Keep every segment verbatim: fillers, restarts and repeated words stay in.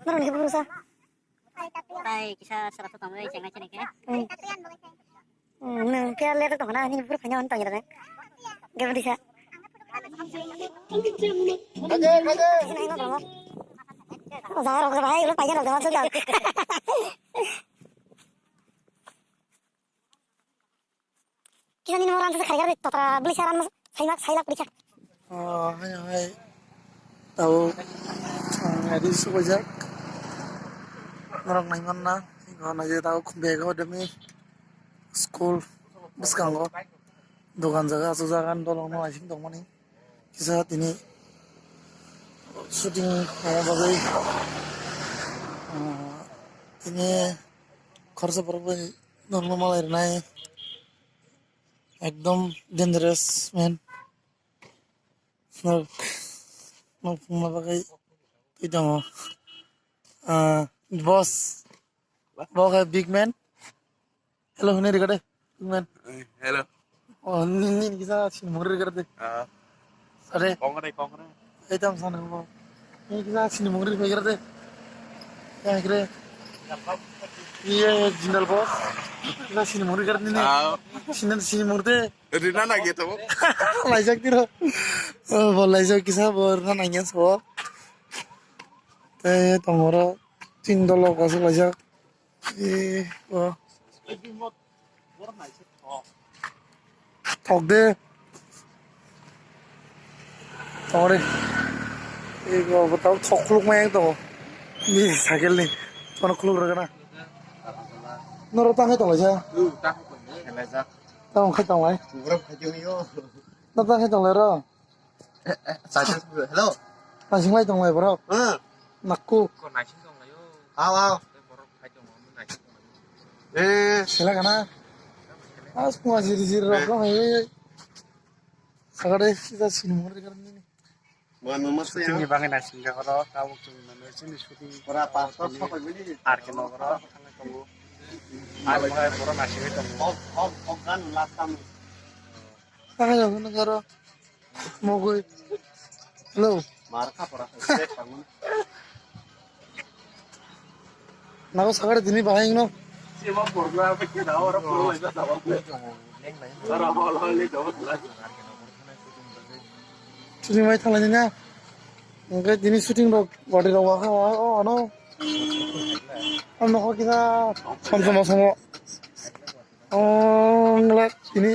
Norok ni burusa. Tai kisa sera to tamo chengna chengna ke. Hmm. Hmm, nung ke le to na ni buru phanya on tang jira. Ge budi sa. Kaje, kaje. Za ro bhai, lo paija ro da so da. Kisa nini moran se khaigar de totra beli saran mas saimak sailak purikha. Oh, hai, hai. Tau, ah, adi subajak. Norok naiman na. Iko na je tau bego demi school bwskango. Dogan jaga, aswk jaga, dolong no asing tongmani. Kisa tini shooting nangma bagwi, ah, tini khorsa borok bai normal malai rwnai. Ekdom dangerous, man. Nok, nok phungna bagwi twi tongo. Ah, boss. Bo khe big man. Hello, hwnwi rwgwi de, big man. Eh, hello. Oh, ni, ni kisa sini mungri rwgwi de. Ah. Are. Kongre, kongre. Ei tam sana bo. Ni kisa sini mungri rwgwi de. Ya, kre. Iye, jindal boss. Kisa sini mungri rwgwi ni. Ah. Sini, sini mungri de. Rina na gitu. Laijak tiro. Oh, bo laijak kisa bo rina nangya so. Te tomoro tin dolok aswk laijak. E, o. Thok de. Tore. E, o, bo tau thok khuluk mai tongo. Ni cycle ni. Kono khuluk rwgana. Noro tang hai tong laisa. Tang khai tong lai. Noro tang khai tong lai ro. Hello. Naising lai tong lai borok. Hmm. Nakku. Aw, aw. Eh. Sela kana. As kuma jiri jiri rok rok hai. Sagade sida sini mori karni. Bukan memes ya. Ini bangai naising jaga rok, tabuk chwng mano sini shooting. Pura pastor sokoi bini. Ar ke nogoro. Ar ke nogoro naising tongo. Hok, hok, hok gan last time. Tang jok nung aro. Mogoi. Hello. Mar kha pora. Nago sagare dini bahai no. Shooting bai thalai na. Engke dini shooting rok body rok wa kha wa o ano. Ano kho kisa som som som. Oh, ngla dini.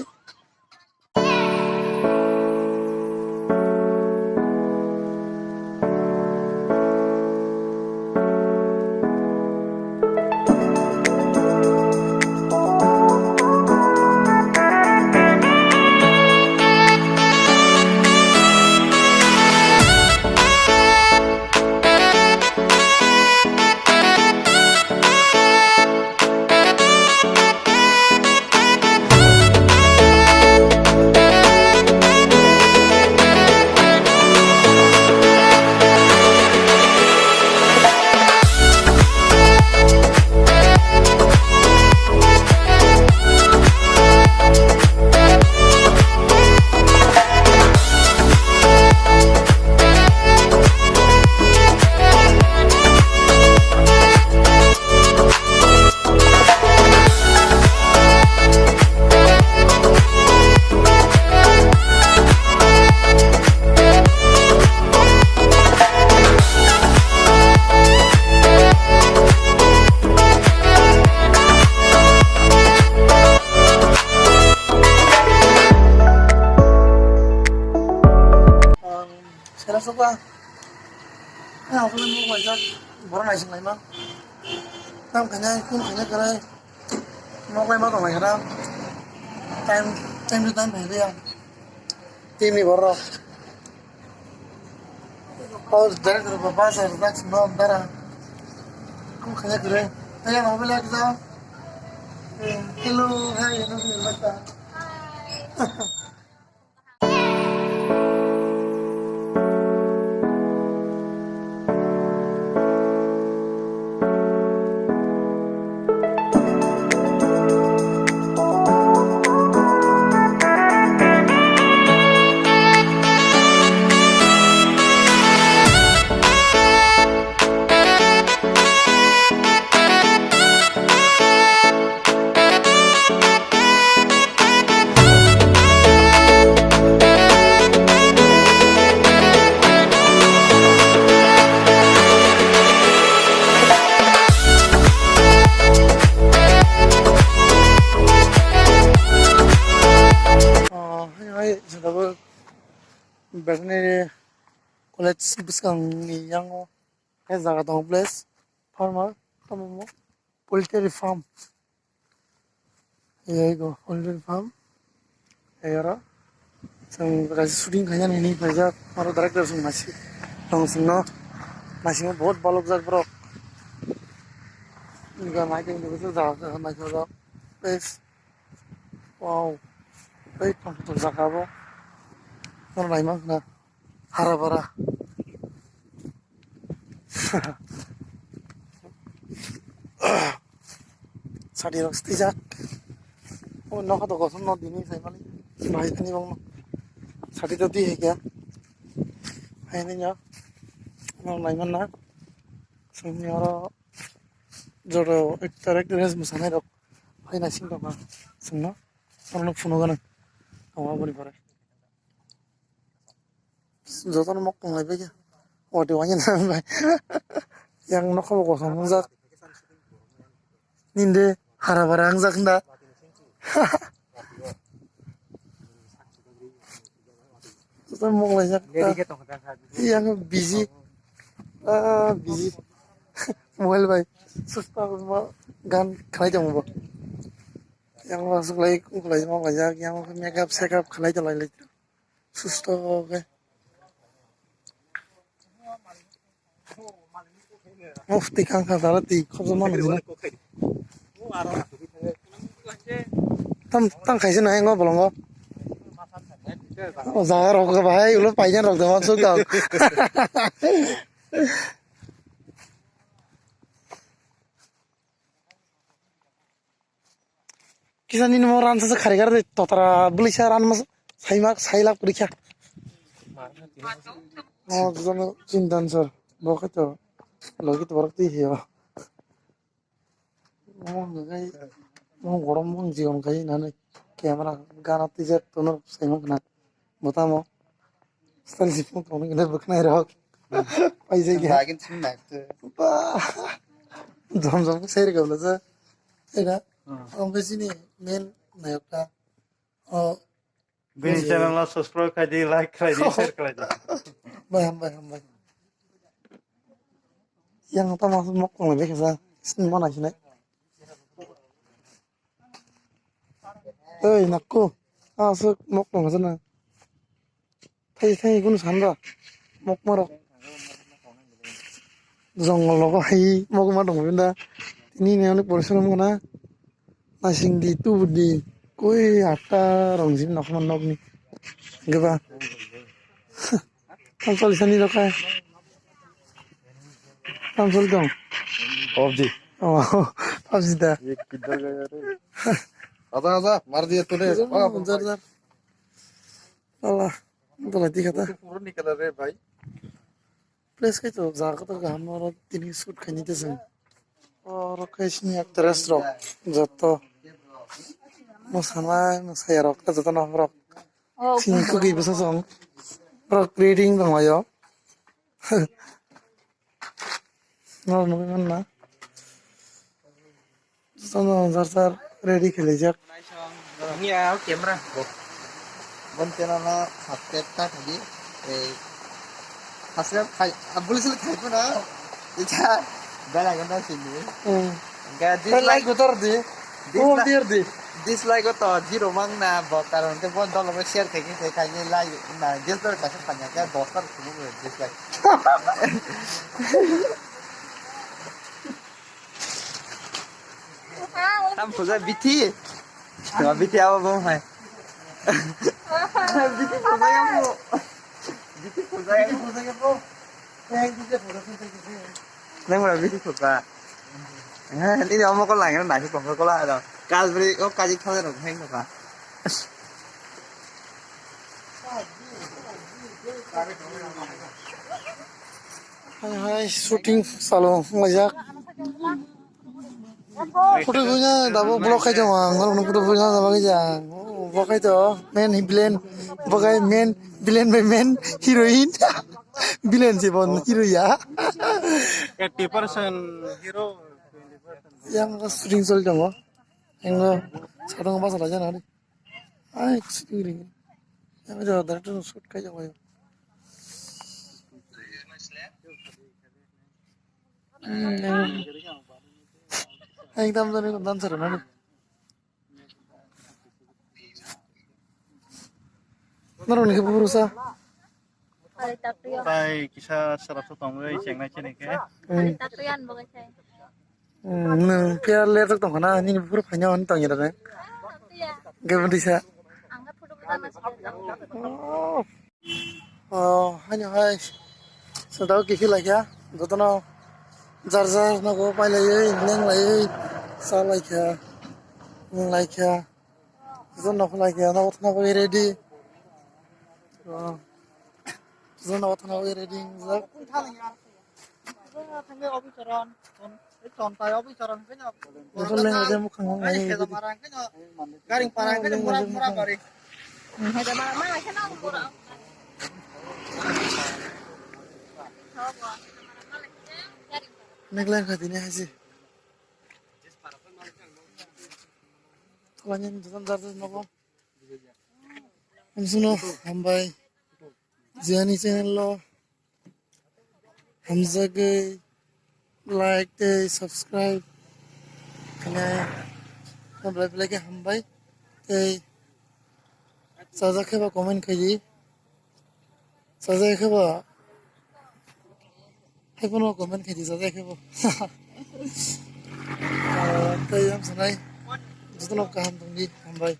Sera sokha. Ang aswk nok laijak, borok naising laima. Tam khainai, kum khainai kwrwi. Nok laima tong lai khana. Time, time to time phai ya. Team ni borok. Oh, director ba ba sa dak sima dara. Kum khainai kwrwi. Taya mobile ak da. Hello, hi, hello, hello. Veterinary College bwskangni yango khe jaga tongo, place farmer tamo poultry farm. Eyai go poultry farm. Eyara chwng kaisa shooting khaina nini paijak aro director chwng nasi tong chwngno naisingmo bahut balokjak borok. Ga naiting jaga naisajak. Wow. Tei tongthok jaga bo. Oro naima khna hara bara. Sadi rok stijak. O nokha to kosom no dini sai mali. Bai tani bang. Sadi to di hai kya. Hai ni ya. Oro naima na. Sini oro joro ekta ekta res musanai rok. Hai na sing rok. Sing no. Oro no phunuk gana. Tong aboni pore. Jotono mok tonglai bai khe. Ode wani na bai. Yang nokho bo kosom wngjak. Ninde hara bara wngjak da. Jotono mok laijak da. Yang busy. Ah, busy. Mobile bai. Susta ma gan khlai tongo bo. Yang aswk lai, uklai mok laijak. Yang makeup, sekap khlai tonglai lai. Susto khe. Mufti kang kha dara twi khobjak mano dino. Tam, tam khaisa nai ngo bolongo. O jaga rok khe bahai ulo paina rok dama suk dam. Kisa nini mo ran sa khari gar de totara bulisa ran mas sai mak sai lak purikha. O jono chintan sir bo khe to logi to borok twi hiyo. Mo ngai mo gorom mo jigon kai nani camera gana twi jet tono sai mak na. Botamo. Style sipung tongni gwnai bwkhnai rok. Paijak ya. Lagin sini nak tu. Ba. Jom jom sai rega bla ja. Ega. Ang be sini main nayok ta. O. Bini channel no subscribe khai di, like khai di, share khai di. Bai ham bai ham bai. Yang ta mas mok kong le kesa. Sini mana sini. Oi, nakku. Aswk mok tong sana. Thai thai kunu sanra. Mok marok. Jongol logo hai mok ma tong binda. Tini ne onek porishram gana. Nasing di tu di. Koi atta rong jin nok man nok ni. Geba. Tam choli sani rok hai. Tam choli tong. PUBG. Oh, PUBG da. Ye kidhar gaya re? Acha, acha, mar diya tune. Jar, jar. Ala, dala dikha ta. Puro nikala re bhai. Place kai to, jaga to gaham oro tini shoot khai ni te jeng. Oro kai sini actress rok, joto. Mosanai, mosaya rok, joto no rok. Sini kugui bwsa song. Borok reading tonglaio. Norok nugui manna. Jotono jar jar ready khailaijak. Niya camera. Bon channel no subscribe ta khadi. Ei subscribe khai, abul sili khai puna. Icha bela ganda sini. Hmm. Enggak, like dislike. Utar di. Dislike. Utar di. Dislike to zero mang na, bo karon ke bon dolo share khai khai khai like na, dislike ka sa panya ka dos tar sini dislike. Tam puja bithi. Tam bithi abo bom hai. Bithi puja ya mo. Bithi puja ya mo. Bithi puja ya mo. Nang mura bithi puja. Ini amo ko langin nasi pokok ko lah. Kalbri o kaji khale rok heng ka. Hai hai, shooting salo majak. Photo buina dabo block khai jama, ngol photo buina dabo khai jang. Block khai to, main villain, block khai main villain by main heroine. Villain si bon hero ya. Eighty percent hero, twenty percent. Yang shooting sol jama. Yang sadang basa laja nari. Ai, shooting ring. Yang jauh dari tu shoot kai jama. Ekdam jani dan sara nani. Norok ni khe buphuru sa. Ari tak tuya. Tai kisa sara su tongwi chengnai chini khe. Hmm. Ari tak tuya an bagai sai. Hmm, nwng khe ler tak tongkha na, nini buphuru phaina hwn tongya da nang. Tak tuya. Gabon tisa. Ang khe photo buda mas. Oh. Oh, hani hai. Sadao kihi laikha. Jotono jar jar nogo pailaiwi, lenglaiwi, sa laikha. Nwng laikha. Jotono nokho laikha, nogo thangna bagwi ready. Oh. Jotono nokho thangna bagwi ready wngjak. Jotono leng je mukhang nang nai. Garing para ke mura mura bari. Negleng kha tini haji. Thalani jotono jar jar nogo. Hamsuno hambai. Jani channel lo hamjagwi like tei subscribe khlai, hambai belai khe hambai tei chajak khe ba comment khaidi, chajak khe ba hai phano comment khaidi, chajak khe ba. Ah, tei hamsunai jotono kaham tongdi, hambai.